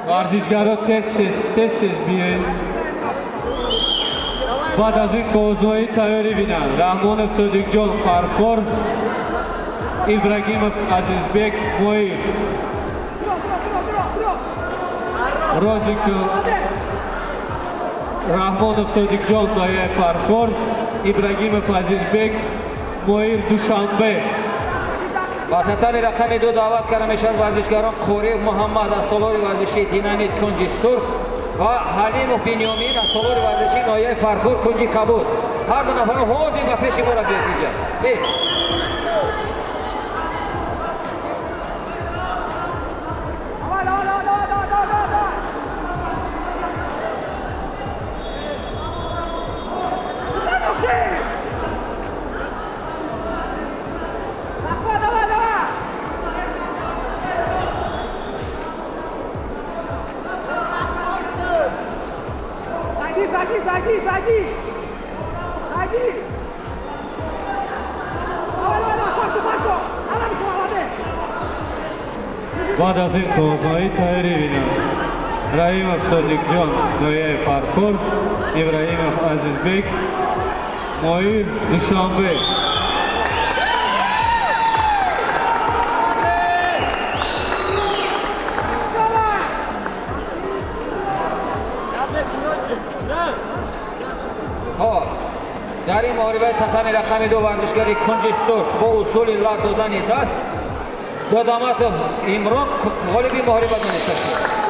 Варзишгаро тез тез тез биёед. Баъд аз ин коғозҳои тайёрӣ бинанд. Раҳмонов Содиқҷон Фархор, Ибрагимов Азизбек Моир. Розиков Раҳмонов Содиқҷон ноҳияи Фархор, Ибрагимов Азизбек Моир Душанбе. Ба татами рақами 2 даъват карда мешавад варзишгарон Қориев Муҳаммад аз толори варзишии Динамит кунҷи сурх ва Ҳалимов Бинёмин аз толори варзишии ноҳияи Фархор кунҷи кабуд. Ҳар ду нафарро ҳозир ба пеши мора биёед инҷа. Тез. Баъд аз ин коғозҳои тайёрӣ бинанд. Раҳимов Содиқҷон ноҳияи Фархор, Ибраҳимов Азизбек Моир Душанбе. Хоб, дар ин муҳорибаи татами рақами 2 варзишгари кунҷи сурх бо усули лат додани даст Додаматов Имрон ғолиби муҳориба дониста шуд.